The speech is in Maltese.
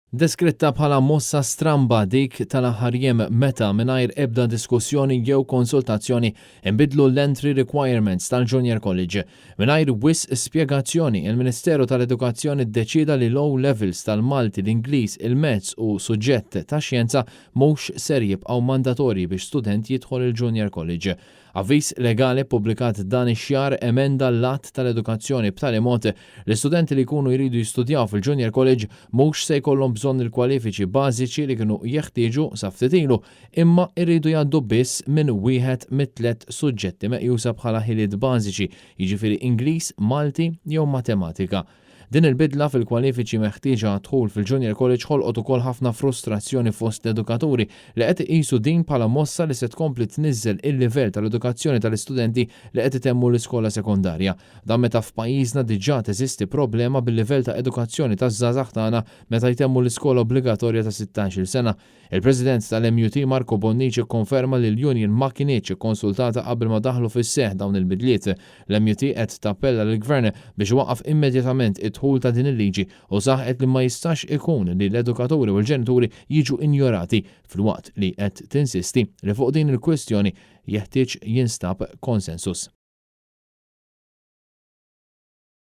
Deskritta bħala mossa stramba dik tal-aħħar jiem meta mingħajr ebda diskussjoni jew konsultazzjoni inbidlu l-entry requirements tal-Junior College. Mingħajr wisq spjegazzjoni, il-Ministeru tal-Edukazzjoni ddeċieda li l-O Levels tal-Malti, l-Ingliż, il-Maths u suġġett ta' xjenza mhux ser jibqgħu mandatorji biex student jidħol il-Junior College. Avviż legali ppubblikat dan ix-xahar emenda l-Att tal-Edukazzjoni b'tali mod li studenti li jkunu jridu jistudjaw fil-Junior College mhux se jkollhom bżonn il-kwalifiċi bażiċi li kienu jeħtieġu sa ftit ilu imma jridu jgħaddu biss minn wieħed mit-tliet suġġetti meqjusa bħala ħiliet bażiċi, jiġifieri Ingliż, Malti jew Matematika. Din il-bidla fil-kwalifiċi meħtieġa għad-dħul fil-Junior College ħolqot ukoll ħafna frustrazzjoni fost l-edukaturi li qed iqisu din bħala mossa li se tkompli tniżżel il-livell tal-edukazzjoni tal-istudenti li qed itemmu l-iskola sekondarja. Dan meta f'pajjiżna diġà teżisti problema bil-livell ta' edukazzjoni taż-żgħażagħ tagħna meta jtemmu l-iskola obbligatorja ta' sittax-il sena. Il-President tal-MUT Marco Bonnici kkonferma li l-union ma kinitx ikkonsultata qabel ma daħlu fis-seħħ dawn il-bidliet. L-MUT qed tappella lill-Gvern biex iwaqqaf immedjatament id-dħul ta' din il-liġi u saħqet li ma jistax ikun li l-edukaturi u l-ġenituri jiġu injorati filwaqt li qed tinsisti li fuq din il-kwistjoni jeħtieġ jinstab konsensus.